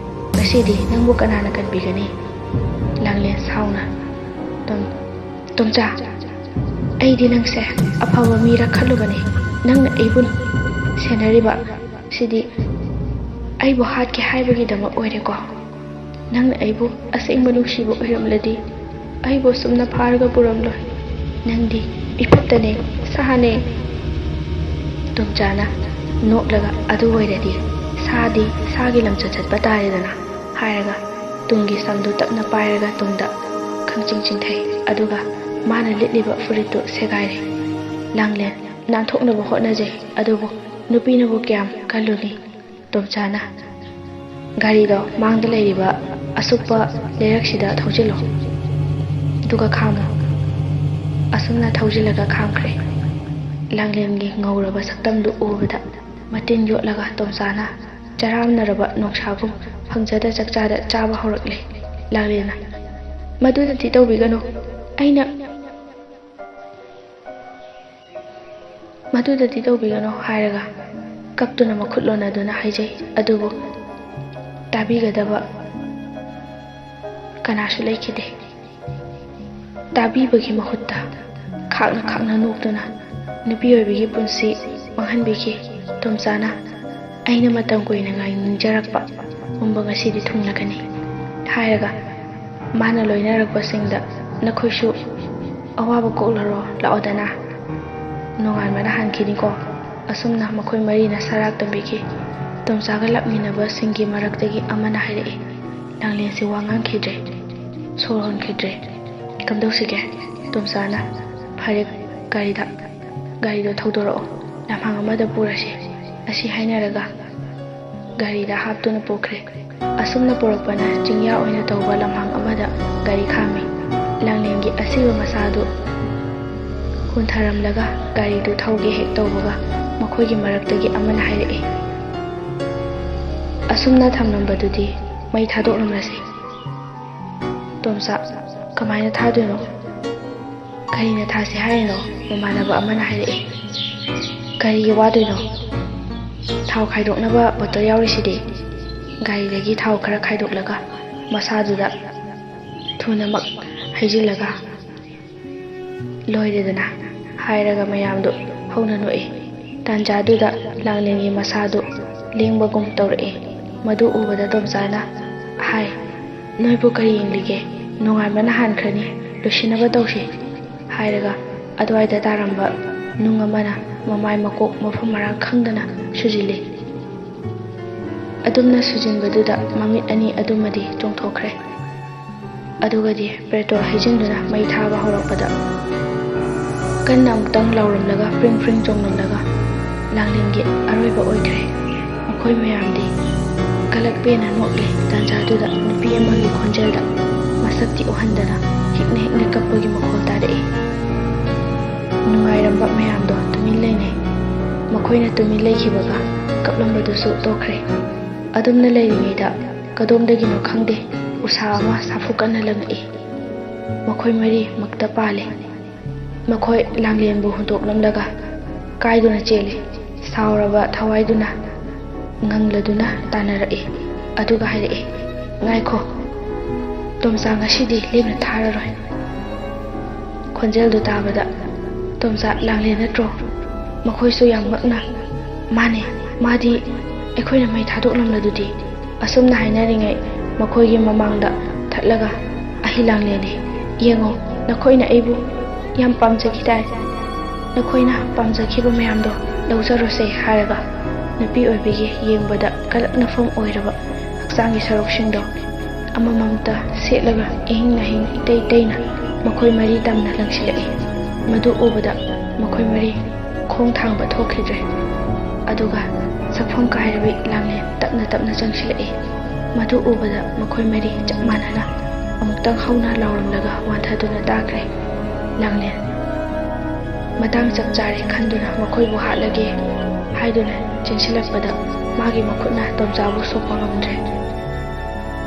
ꯉꯁꯤꯗꯤ ꯅꯪꯕꯨ ꯀꯅꯥꯅ ꯀꯟꯕꯤꯒꯅꯤ?" ꯂꯥꯡꯂꯦꯟ ꯁꯥꯎꯅ, "ꯇꯣꯝ-, ꯇꯣꯝꯆꯥ, ꯑꯩꯗꯤ ꯅꯪꯁꯦ ꯑꯐꯕ ꯃꯤꯔ ꯈꯜꯂꯨꯕꯅꯤ꯫ ꯅꯪꯅ ꯑꯩꯕꯨ ꯁꯦꯟꯅꯔꯤꯕ ꯁꯤꯗꯤ ꯑꯩꯕꯨ ꯍꯥꯠꯀꯦ ꯍꯥꯏꯕꯒꯤꯗꯃꯛ ꯑꯣꯏꯔꯦꯀꯣ? ꯅꯪꯅ ꯑꯩꯕꯨ ꯑꯁꯦꯡꯕ ꯅꯨꯡꯁꯤꯕ ꯑꯣꯏꯔꯝꯂꯗꯤ ꯑꯩꯕꯨ ꯑꯁꯨꯝꯅ ꯐꯥꯔꯒ ꯄꯨꯔꯝꯂꯣꯏ꯫ ꯅꯪꯗꯤ ꯃꯤꯐꯠꯇꯅꯦ, ꯁꯥꯅꯦ꯫" ꯇꯣꯝꯆꯥꯅ ꯅꯣꯛꯂꯒ, "ꯑꯗꯨ ꯑꯣꯏꯔꯗꯤ ꯁꯥꯗꯤ ꯁꯥꯒꯤ ꯂꯝꯆꯠ ꯆꯠꯄ ꯇꯥꯔꯦꯗꯅ," ꯍꯥꯏꯔꯒ ꯇꯨꯡꯒꯤ ꯁꯝꯗꯨ ꯇꯞꯅ ꯄꯥꯏꯔꯒ ꯇꯨꯡꯗ ꯈꯪꯆꯤꯡ ꯆꯤꯡꯊꯩ꯫ ꯑꯗꯨꯒ ꯃꯥꯅ ꯂꯤꯠꯂꯤꯕ ꯐꯨꯔꯤꯠꯇꯨ ꯁꯦꯒꯥꯏꯔꯦ꯫ ꯂꯥꯡꯂꯦꯟ ꯅꯥꯟꯊꯣꯛꯅꯕ ꯍꯣꯠꯅꯖꯩ, ꯑꯗꯨꯕꯨ ꯅꯨꯄꯤꯅꯕꯨ ꯀꯌꯥꯝ ꯀꯜꯂꯨꯅꯤ? ꯇꯣꯝꯆꯥꯅ "ꯒꯥꯔꯤꯗꯣ ꯃꯥꯡꯗ ꯂꯩꯔꯤꯕ ꯑꯁꯨꯛꯄ ꯂꯩꯔꯛꯁꯤꯗ ꯊꯧꯖꯤꯜꯂꯣ, ꯑꯗꯨꯒ ꯈꯥꯝꯃꯣ꯫" ꯑꯁꯨꯝꯅ ꯊꯧꯖꯤꯜꯂꯒ ꯈꯥꯝꯈ꯭ꯔꯦ꯫ ꯂꯥꯡꯂꯦꯟꯒꯤ ꯉꯧꯔꯕ ꯁꯛꯇꯝꯗꯨ ꯎꯕꯗ ꯃꯇꯤꯟ ꯌꯣꯠꯂꯒ ꯇꯣꯝꯆꯥꯅ ꯆꯔꯥꯝꯅꯔꯕ ꯅꯣꯡꯁꯥꯒꯨꯝ ꯐꯪꯖꯗ ꯆꯥꯛꯆꯥꯗ ꯆꯥꯕ ꯍꯧꯔꯛꯂꯦ꯫ ꯂꯥꯡꯂꯦꯟꯅ, "ꯃꯗꯨꯗꯗꯤ ꯇꯧꯕꯤꯒꯅꯨ, ꯑꯩꯅ ꯃꯗꯨꯗꯗꯤ ꯇꯧꯕꯤꯒꯅꯨ" ꯍꯥꯏꯔꯒ ꯀꯞꯇꯨꯅ ꯃꯈꯨꯠ ꯂꯣꯟꯅꯗꯨꯅ ꯍꯥꯏꯖꯩ꯫ ꯑꯗꯨꯕꯨ ꯇꯥꯕꯤꯒꯗꯕ ꯀꯅꯥꯁꯨ ꯂꯩꯈꯤꯗꯦ꯫ ꯇꯥꯕꯤꯕꯒꯤ ꯃꯍꯨꯠꯇ ꯈꯥꯛꯅ ꯈꯥꯛꯅ ꯅꯣꯛꯇꯨꯅ ꯅꯨꯄꯤ ꯑꯣꯏꯕꯒꯤ ꯄꯨꯟꯁꯤ ꯃꯥꯡꯍꯟꯕꯤꯈꯤ꯫ ꯇꯣꯝꯆꯥꯅ, "ꯑꯩꯅ ꯃꯇꯝ ꯀꯨꯏꯅ ꯉꯥꯏꯅꯤꯡꯖꯔꯛꯄ ꯄꯨꯝꯕ ꯉꯁꯤꯗꯤ ꯊꯨꯡꯂꯒꯅꯤ" ꯍꯥꯏꯔꯒ ꯃꯥꯅ ꯂꯣꯏꯅꯔꯛꯄꯁꯤꯡꯗ, "ꯅꯈꯣꯏꯁꯨ ꯑꯋꯥꯕ ꯀꯣꯛꯂꯔꯣ, ꯂꯥꯛꯑꯣꯗꯅ, ꯅꯣꯡꯉꯥꯟꯕꯅ ꯍꯥꯟꯈꯤꯅꯤꯀꯣ꯫" ꯑꯁꯨꯝꯅ ꯃꯈꯣꯏ ꯃꯔꯤꯅ ꯁꯔꯥꯛ ꯇꯝꯕꯤꯈꯤ꯫ ꯇꯣꯝꯆꯥꯒ ꯂꯥꯛꯃꯤꯟꯅꯕꯁꯤꯡꯒꯤ ꯃꯔꯛꯇꯒꯤ ꯑꯃꯅ ꯍꯥꯏꯔꯛꯏ, "ꯂꯥꯡꯂꯦꯟꯁꯤ ꯋꯥ ꯉꯥꯡꯈꯤꯗ꯭ꯔꯦ, ꯁꯣꯔ ꯍꯣꯟꯈꯤꯗ꯭ꯔꯦ꯫ ꯀꯝꯗꯧꯁꯤꯒꯦ?" ꯇꯣꯝꯆꯥꯅ, "ꯐꯔꯦ, ꯒꯥꯔꯤꯗ, ꯒꯥꯔꯤꯗꯣ ꯊꯧꯗꯣꯔꯛꯑꯣ, ꯂꯝꯍꯥꯡ ꯑꯃꯗ ꯄꯨꯔꯁꯤ" ꯑꯁꯤ ꯍꯥꯏꯅꯔꯒ ꯒꯥꯔꯤꯗ ꯍꯥꯞꯇꯨꯅ ꯄꯨꯈ꯭ꯔꯦ꯫ ꯑꯁꯨꯝꯅ ꯄꯨꯔꯛꯄꯅ ꯆꯤꯡꯌꯥ ꯑꯣꯏꯅ ꯇꯧꯕ ꯂꯝꯍꯥꯡ ꯑꯃꯗ ꯒꯥꯔꯤ ꯈꯥꯝꯃꯤ꯫ ꯂꯥꯡꯂꯦꯟꯒꯤ ꯑꯁꯤꯕ ꯃꯁꯥꯗꯨ ꯍꯨꯟꯊꯔꯝꯂꯒ ꯒꯥꯔꯤꯗꯨ ꯊꯧꯒꯦ ꯍꯦꯛ ꯇꯧꯕꯒ ꯃꯈꯣꯏꯒꯤ ꯃꯔꯛꯇꯒꯤ ꯑꯃꯅ ꯍꯥꯏꯔꯛꯏ, "ꯑꯁꯨꯝꯅ ꯊꯝꯂꯝꯕꯗꯨꯗꯤ ꯃꯩ ꯊꯥꯗꯣꯛꯂꯝꯂꯁꯤ꯫" ꯇꯣꯝꯆꯥ, "ꯀꯃꯥꯏꯅ ꯊꯥꯗꯣꯏꯅꯣ? ꯀꯔꯤꯅ ꯊꯥꯁꯤ ꯍꯥꯏꯔꯤꯅꯣ?" ꯃꯃꯥꯟꯅꯕ ꯑꯃꯅ ꯍꯥꯏꯔꯛꯏ꯫ "ꯀꯔꯤꯒꯤ ꯋꯥꯗꯣꯏꯅꯣ? ꯊꯥꯎ ꯈꯥꯏꯗꯣꯛꯅꯕ ꯕꯣꯇꯜ ꯌꯥꯎꯔꯤꯁꯤꯗꯤ꯫" ꯒꯥꯔꯤꯗꯒꯤ ꯊꯥꯎ ꯈꯔ ꯈꯥꯏꯗꯣꯛꯂꯒ ꯃꯁꯥꯗꯨꯗ ꯊꯨꯅꯃꯛ ꯍꯩꯖꯤꯜꯂꯒ, "ꯂꯣꯏꯔꯦꯗꯅ" ꯍꯥꯏꯔꯒ ꯃꯌꯥꯝꯗꯨ ꯍꯧꯅ ꯅꯣꯛꯏ꯫ ꯇꯥꯟꯖꯥꯗꯨꯗ ꯂꯥꯡꯂꯦꯟꯒꯤ ꯃꯁꯥꯗꯨ ꯂꯦꯡꯕꯒꯨꯝ ꯇꯧꯔꯛꯏ꯫ ꯃꯗꯨ ꯎꯕꯗ ꯇꯣꯝꯆꯥꯅ ꯍꯥꯏ, "ꯅꯣꯏꯕꯨ ꯀꯔꯤ ꯌꯦꯡꯂꯤꯒꯦ? ꯅꯣꯡꯉꯥꯟꯕꯅ ꯍꯥꯟꯈ꯭ꯔꯅꯤ, ꯂꯣꯏꯁꯤꯟꯅꯕ ꯇꯧꯁꯤ" ꯍꯥꯏꯔꯒ ꯑꯗꯨꯋꯥꯏꯗ ꯇꯥꯔꯝꯕ ꯅꯨꯡ ꯑꯃꯅ ꯃꯃꯥꯏ ꯃꯀꯣꯛ ꯃꯐꯝ ꯃꯔꯥꯡ ꯈꯪꯗꯅ ꯁꯨꯖꯤꯜꯂꯤ꯫ ꯑꯗꯨꯝꯅ ꯁꯨꯖꯤꯟꯕꯗꯨꯗ ꯃꯃꯤꯠ ꯑꯅꯤ ꯑꯗꯨꯃꯗꯤ ꯆꯣꯡꯊꯣꯛꯈ꯭ꯔꯦ꯫ ꯑꯗꯨꯒꯗꯤ ꯄꯦꯇ꯭ꯔꯣꯜ ꯍꯩꯖꯤꯟꯗꯨꯅ ꯃꯩ ꯊꯥꯕ ꯍꯧꯔꯛꯄꯗ ꯀꯟꯅ ꯑꯃꯨꯛꯇꯪ ꯂꯥꯎꯔꯝꯂꯒ ꯄ꯭ꯔꯤꯡ ꯄ꯭ꯔꯤꯡ ꯆꯣꯡꯂꯝꯂꯒ ꯂꯥꯡꯂꯦꯟꯒꯤ ꯑꯔꯣꯏꯕ ꯑꯣꯏꯈ꯭ꯔꯦ꯫ ꯃꯈꯣꯏ ꯃꯌꯥꯝꯗꯤ ꯀꯂꯛ ꯄꯦꯟꯅ ꯅꯣꯛꯂꯦ꯫ ꯇꯥꯟꯖꯥꯗꯨꯗ ꯅꯨꯄꯤ ꯑꯃꯒꯤ ꯈꯣꯟꯖꯦꯜꯗ ꯃꯁꯛꯇꯤ ꯎꯍꯟꯗꯅ ꯍꯤꯛꯅ ꯍꯤꯛꯅ ꯀꯞꯄꯒꯤ ꯃꯈꯣꯜ ꯇꯥꯔꯛꯏ꯫ ꯅꯨꯡꯉꯥꯏꯔꯝꯕ ꯃꯌꯥꯝꯗꯣ ꯇꯨꯃꯤꯟ ꯂꯩꯅꯩ꯫ ꯃꯈꯣꯏꯅ ꯇꯨꯃꯤꯟ ꯂꯩꯈꯤꯕꯒ ꯀꯞꯂꯝꯕꯗꯨꯁꯨ ꯇꯣꯛꯈ꯭ꯔꯦ꯫ ꯑꯗꯨꯝꯅ ꯂꯩꯔꯤꯉꯩꯗ ꯀꯗꯣꯝꯗꯒꯤꯅꯣ ꯈꯪꯗꯦ, ꯎꯁꯥ ꯑꯃ ꯁꯥꯐꯨ ꯀꯟꯅ ꯂꯪꯉꯛꯏ꯫ ꯃꯈꯣꯏ ꯃꯔꯤ ꯃꯛꯇ ꯄꯥꯜꯂꯤ꯫ ꯃꯈꯣꯏ ꯂꯥꯡꯂꯦꯟꯕꯨ ꯍꯨꯟꯗꯣꯛꯂꯝꯂꯒ ꯀꯥꯏꯗꯨꯅ ꯆꯦꯜꯂꯤ꯫ ꯁꯥꯎꯔꯕ ꯊꯋꯥꯏꯗꯨꯅ ꯉꯪꯂꯗꯨꯅ ꯇꯥꯟꯅꯔꯛꯏ꯫ ꯑꯗꯨꯒ ꯍꯥꯏꯔꯛꯏ, "ꯉꯥꯏꯈꯣ, ꯇꯣꯝꯆꯥ ꯉꯁꯤꯗꯤ ꯂꯦꯝꯅ ꯊꯥꯔꯔꯣꯏ꯫" ꯈꯣꯟꯖꯦꯜꯗꯨ ꯇꯥꯕꯗ, "ꯇꯣꯝꯆꯥ ꯂꯥꯡꯂꯦꯟ ꯅꯠꯇ꯭ꯔꯣ? ꯃꯈꯣꯏꯁꯨ ꯌꯥꯝ ꯉꯛꯅ, "ꯃꯥꯅꯦ, ꯃꯥꯗꯤ ꯑꯩꯈꯣꯏꯅ ꯃꯩ ꯊꯥꯗꯣꯛꯂꯝꯂꯗꯨꯗꯤ?" ꯑꯁꯨꯝꯅ ꯍꯥꯏꯅꯔꯤꯉꯩ ꯃꯈꯣꯏꯒꯤ ꯃꯃꯥꯡꯗ ꯊꯠꯂꯒ, "ꯑꯍꯤ ꯂꯥꯡꯂꯦꯟꯅꯦ, ꯌꯦꯡꯉꯣ, ꯅꯈꯣꯏꯅ ꯑꯩꯕꯨ ꯌꯥꯝ ꯄꯥꯝꯖꯈꯤꯗꯥꯏ? ꯅꯈꯣꯏꯅ ꯄꯥꯝꯖꯈꯤꯕ ꯃꯌꯥꯝꯗꯣ ꯂꯧꯖꯔꯣꯁꯦ" ꯍꯥꯏꯔꯒ ꯅꯨꯄꯤ ꯑꯣꯏꯕꯤꯒꯤ ꯌꯦꯡꯕꯗ ꯀꯂꯛꯅꯐꯝ ꯑꯣꯏꯔꯕ ꯍꯛꯆꯥꯡꯒꯤ ꯁꯔꯨꯛꯁꯤꯡꯗꯣ ꯑꯃꯃꯝꯇ ꯁꯦꯠꯂꯒ ꯏꯍꯤꯡ ꯅꯥꯍꯤꯡ ꯏꯇꯩ ꯇꯩꯅ ꯃꯈꯣꯏ ꯃꯔꯤ ꯇꯝꯅ ꯂꯪꯁꯤꯜꯂꯛꯏ꯫ ꯃꯗꯨ ꯎꯕꯗ ꯃꯈꯣꯏ ꯃꯔꯤ ꯈꯣꯡ ꯊꯥꯡꯕ ꯊꯣꯛꯈꯤꯗ꯭ꯔꯦ꯫ ꯑꯗꯨꯒ ꯁꯛꯐꯝ ꯀꯥꯏꯔꯕꯤ ꯂꯥꯡꯂꯦꯟ ꯇꯞꯅ ꯇꯞꯅ ꯆꯪꯁꯤꯜꯂꯛꯏ꯫ ꯃꯗꯨ ꯎꯕꯗ ꯃꯈꯣꯏ ꯃꯔꯤ ꯆꯞ ꯃꯥꯟꯅꯅ ꯑꯃꯨꯛꯇꯪ ꯍꯧꯅ ꯂꯥꯎꯔꯝꯂꯒ ꯋꯥꯟꯊꯗꯨꯅ ꯇꯥꯈ꯭ꯔꯦ꯫ ꯂꯥꯡꯂꯦꯟ ꯃꯇꯥꯡ ꯆꯞ ꯆꯥꯔꯦ ꯈꯟꯗꯨꯅ ꯃꯈꯣꯏꯕꯨ ꯍꯥꯠꯂꯒꯦ ꯍꯥꯏꯗꯨꯅ ꯆꯦꯟꯁꯤꯜꯂꯛꯄꯗ ꯃꯥꯒꯤ ꯃꯈꯨꯠꯅ ꯇꯣꯝꯆꯥꯕꯨ ꯁꯣꯛꯄ ꯉꯝꯗ꯭ꯔꯦ꯫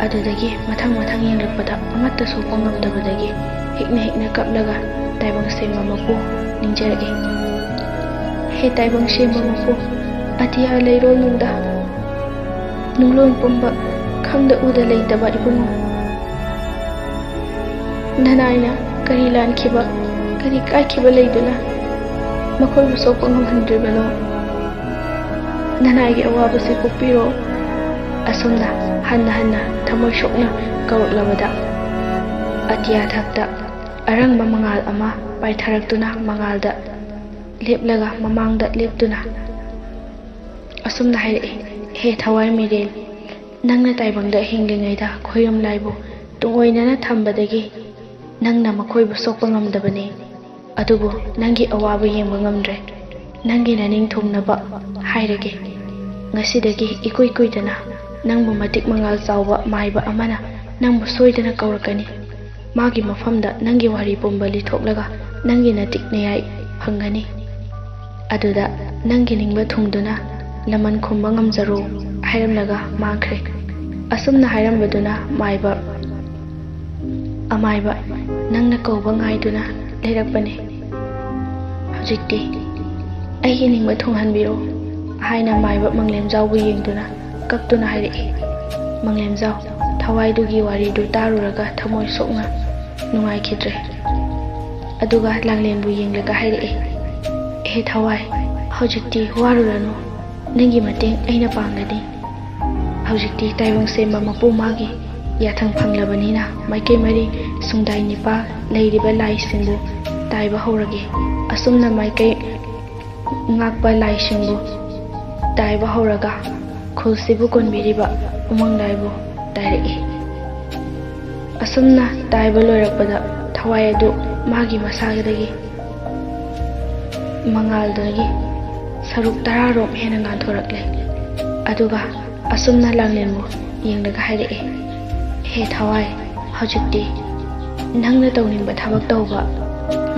ꯑꯗꯨꯗꯒꯤ ꯃꯊꯪ ꯃꯊꯪ ꯌꯦꯡꯂꯛꯄꯗ ꯑꯃꯠꯇ ꯁꯣꯛꯄ ꯉꯝꯗꯕꯗꯒꯤ ꯍꯤꯛꯅ ꯍꯤꯛꯅ ꯀꯞꯂꯒ ꯇꯥꯏꯕꯪ ꯁꯦꯝꯕ ꯃꯄꯨ ꯅꯤꯡꯖꯔꯛꯏ꯫ "ꯍꯦ ꯇꯥꯏꯕꯪ ꯁꯦꯝꯕ ꯃꯄꯨ, ꯑꯇꯤꯌꯥ ꯂꯩꯔꯣꯜ ꯅꯨꯡꯗ ꯅꯨꯡꯂꯣꯟ ꯄꯨꯝꯕ ꯈꯪꯗ ꯎꯗ ꯂꯩꯇꯕ ꯏꯕꯨꯡꯉꯣ, ꯅꯅꯥꯏꯅ ꯀꯔꯤ ꯂꯥꯟꯈꯤꯕ, ꯀꯔꯤ ꯀꯥꯏꯈꯤꯕ ꯂꯩꯗꯨꯅ ꯃꯈꯣꯏꯕꯨ ꯁꯣꯛꯄ ꯉꯝꯍꯟꯗ꯭ꯔꯤꯕꯅꯣ? ꯅꯅꯥꯏꯒꯤ ꯑꯋꯥꯕꯁꯤ ꯀꯣꯛꯄꯤꯔꯣ꯫" ꯑꯁꯨꯝꯅ ꯍꯟꯅ ꯍꯟꯅ ꯊꯃꯣꯏ ꯁꯣꯛꯅ ꯀꯧꯔꯛꯂꯕꯗ, ꯑꯇꯤꯌꯥ ꯊꯛꯇ ꯑꯔꯪꯕ ꯃꯉꯥꯜ ꯑꯃ ꯄꯥꯏꯊꯔꯛꯇꯨꯅ ꯃꯉꯥꯜꯗ ꯂꯦꯞꯂꯒ ꯃꯃꯥꯡꯗ ꯂꯦꯞꯇꯨꯅ ꯑꯁꯨꯝꯅ ꯍꯥꯏꯔꯛꯏ, "ꯍꯦ ꯊꯋꯥꯏ ꯃꯤꯔꯦꯜ, ꯅꯪꯅ ꯇꯥꯏꯕꯪꯗ ꯍꯤꯡꯂꯤꯉꯩꯗ ꯈꯣꯏꯔꯨꯝ ꯂꯥꯏꯕꯨ ꯇꯨꯡꯑꯣꯏꯅꯅ ꯊꯝꯕꯗꯒꯤ ꯅꯪꯅ ꯃꯈꯣꯏꯕꯨ ꯁꯣꯛꯄ ꯉꯝꯗꯕꯅꯤ꯫ ꯑꯗꯨꯕꯨ ꯅꯪꯒꯤ ꯑꯋꯥꯕ ꯌꯦꯡꯕ ꯉꯝꯗ꯭ꯔꯦ꯫ ꯅꯪꯒꯤ ꯅꯅꯤꯡ ꯊꯨꯡꯅꯕ ꯍꯥꯏꯔꯒꯦ, ꯉꯁꯤꯗꯒꯤ ꯏꯀꯨꯏ ꯀꯨꯏꯗꯅ ꯅꯪꯕꯨ ꯃꯇꯤꯛ ꯃꯉꯥꯜ ꯆꯥꯎꯕ ꯃꯥꯏꯕ ꯑꯃꯅ ꯅꯪꯕꯨ ꯁꯣꯏꯗꯅ ꯀꯧꯔꯛꯀꯅꯤ꯫ ꯃꯥꯒꯤ ꯃꯐꯝꯗ ꯅꯪꯒꯤ ꯋꯥꯔꯤ ꯄꯨꯝꯕ ꯂꯤꯊꯣꯛꯂꯒ ꯅꯪꯒꯤ ꯅꯇꯤꯛ ꯅꯌꯥꯏ ꯐꯪꯒꯅꯤ꯫ ꯑꯗꯨꯗ ꯅꯪꯒꯤ ꯅꯤꯡꯕ ꯊꯨꯡꯗꯨꯅ ꯂꯃꯟ ꯈꯨꯝꯕ ꯉꯝꯖꯔꯣ" ꯍꯥꯏꯔꯝꯂꯒ ꯃꯥꯡꯈ꯭ꯔꯦ꯫ ꯑꯁꯨꯝꯅ ꯍꯥꯏꯔꯝꯕꯗꯨꯅ ꯃꯥꯏꯕ, ꯑꯃꯥꯏꯕ, ꯅꯪꯅ ꯀꯧꯕ ꯉꯥꯏꯗꯨꯅ ꯂꯩꯔꯛꯄꯅꯦ꯫ ꯍꯧꯖꯤꯛꯇꯤ ꯑꯩꯒꯤ ꯅꯤꯡꯕ ꯊꯨꯡꯍꯟꯕꯤꯔꯣ ꯍꯥꯏꯅ ꯃꯥꯏꯕ ꯃꯪꯂꯦꯝꯖꯥꯎꯕꯨ ꯌꯦꯡꯗꯨꯅ ꯀꯞꯇꯨꯅ ꯍꯥꯏꯔꯛꯏ꯫ ꯃꯪꯂꯦꯝꯖꯥꯎ ꯊꯋꯥꯏꯗꯨꯒꯤ ꯋꯥꯔꯤꯗꯨ ꯇꯥꯔꯨꯔꯒ ꯊꯃꯣꯏ ꯁꯣꯛꯅ ꯅꯨꯡꯉꯥꯏꯈꯤꯗ꯭ꯔꯦ꯫ ꯑꯗꯨꯒ ꯂꯥꯡꯂꯦꯟꯕꯨ ꯌꯦꯡꯂꯒ ꯍꯥꯏꯔꯛꯏ, "ꯑꯦꯍꯦ ꯊꯋꯥꯏ, ꯍꯧꯖꯤꯛꯇꯤ ꯋꯥꯔꯨꯔꯅꯨ, ꯅꯪꯒꯤ ꯃꯇꯦꯡ ꯑꯩꯅ ꯄꯥꯡꯒꯅꯤ꯫ ꯍꯧꯖꯤꯛꯇꯤ ꯇꯥꯏꯕꯪ ꯁꯦꯝꯕ ꯃꯄꯨ ꯃꯥꯒꯤ ꯌꯥꯊꯪ ꯐꯪꯂꯕꯅꯤꯅ ꯃꯥꯏꯀꯩ ꯃꯔꯤ ꯁꯨꯡꯗꯥꯏ ꯅꯤꯄꯥꯜ ꯂꯩꯔꯤꯕ ꯂꯥꯏꯁꯤꯡꯕꯨ ꯇꯥꯏꯕ ꯍꯧꯔꯒꯦ꯫ ꯑꯁꯨꯝꯅ ꯃꯥꯏꯀꯩ ꯉꯥꯛꯄ ꯂꯥꯏꯁꯤꯡꯕꯨ ꯇꯥꯏꯕ ꯍꯧꯔꯒ ꯈꯨꯜꯁꯤꯕꯨ ꯀꯣꯟꯕꯤꯔꯤꯕ ꯎꯃꯪ ꯂꯥꯏꯕꯨ ꯇꯥꯏꯔꯛꯏ꯫ ꯑꯁꯨꯝꯅ ꯇꯥꯏꯕ ꯂꯣꯏꯔꯛꯄꯗ ꯊꯋꯥꯏ ꯑꯗꯨ ꯃꯥꯒꯤ ꯃꯁꯥꯗꯒꯤ ꯃꯉꯥꯜꯗꯒꯤ ꯁꯔꯨꯛ ꯇꯔꯥꯔꯣꯝ ꯍꯦꯟꯅ ꯉꯥꯟꯊꯣꯔꯛꯂꯦ꯫ ꯑꯗꯨꯒ ꯑꯁꯨꯝꯅ ꯂꯥꯡꯂꯦꯟꯕꯨ ꯌꯦꯡꯂꯒ ꯍꯥꯏꯔꯛꯏ, "ꯍꯦ ꯊꯋꯥꯏ, ꯍꯧꯖꯤꯛꯇꯤ ꯅꯪꯅ ꯇꯧꯅꯤꯡꯕ ꯊꯕꯛ ꯇꯧꯕ,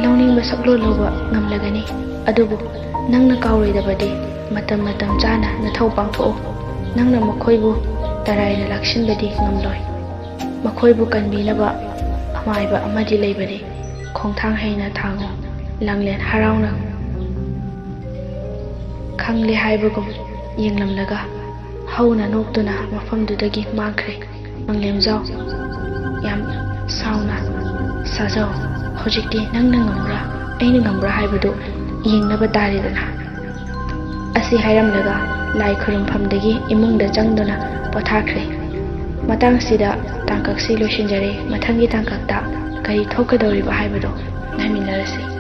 ꯂꯧꯅꯤꯡꯕ ꯁꯛꯂꯣꯟ ꯂꯧꯕ ꯉꯝꯂꯒꯅꯤ꯫ ꯑꯗꯨꯕꯨ ꯅꯪꯅ ꯀꯥꯎꯔꯣꯏꯗꯕꯗꯤ ꯃꯇꯝ ꯃꯇꯝ ꯆꯥꯅ ꯅꯊꯧ ꯄꯥꯡꯊꯣꯛꯎ꯫ ꯅꯪꯅ ꯃꯈꯣꯏꯕꯨ ꯇꯔꯥꯏꯅ ꯂꯥꯛꯁꯤꯟꯕꯗꯤ ꯉꯝꯂꯣꯏ꯫ ꯃꯈꯣꯏꯕꯨ ꯀꯟꯕꯤꯅꯕ ꯑꯃꯥꯏꯕ ꯑꯃꯗꯤ ꯂꯩꯕꯅꯤ꯫ ꯈꯣꯡꯊꯥꯡ ꯍꯩꯅ ꯊꯥꯡꯉꯨ꯫" ꯂꯥꯡꯂꯦꯟ ꯍꯔꯥꯎꯅ ꯈꯪꯂꯦ ꯍꯥꯏꯕꯒꯨꯝ ꯌꯦꯡꯂꯝꯂꯒ ꯍꯧꯅ ꯅꯣꯛꯇꯨꯅ ꯃꯐꯝꯗꯨꯗꯒꯤ ꯃꯥꯡꯈ꯭ꯔꯦ꯫ ꯃꯪꯂꯦꯝꯖꯥꯎ ꯌꯥꯝ ꯁꯥꯎꯅ, "ꯁꯥꯖꯥꯎ, ꯍꯧꯖꯤꯛꯇꯤ ꯅꯪꯅ ꯉꯝꯕ꯭ꯔꯥ ꯑꯩꯅ ꯉꯝꯕ꯭ꯔꯥ ꯍꯥꯏꯕꯗꯨ ꯌꯦꯡꯅꯕ ꯇꯥꯔꯦꯗꯅ꯫" ꯑꯁꯤ ꯍꯥꯏꯔꯝꯂꯒ ꯂꯥꯏ ꯈꯨꯔꯨꯝꯐꯝꯗꯒꯤ ꯏꯃꯨꯡꯗ ꯆꯪꯗꯨꯅ ꯄꯣꯊꯥꯈ꯭ꯔꯦ꯫ ꯃꯇꯥꯡꯁꯤꯗ ꯇꯥꯡꯀꯛꯁꯤ ꯂꯣꯏꯁꯤꯟꯖꯔꯦ꯫ ꯃꯊꯪꯒꯤ ꯇꯥꯡꯀꯛꯇ ꯀꯔꯤ ꯊꯣꯛꯀꯗꯧꯔꯤꯕ ꯍꯥꯏꯕꯗꯣ ꯉꯥꯏꯃꯤꯟꯅꯔꯁꯤ꯫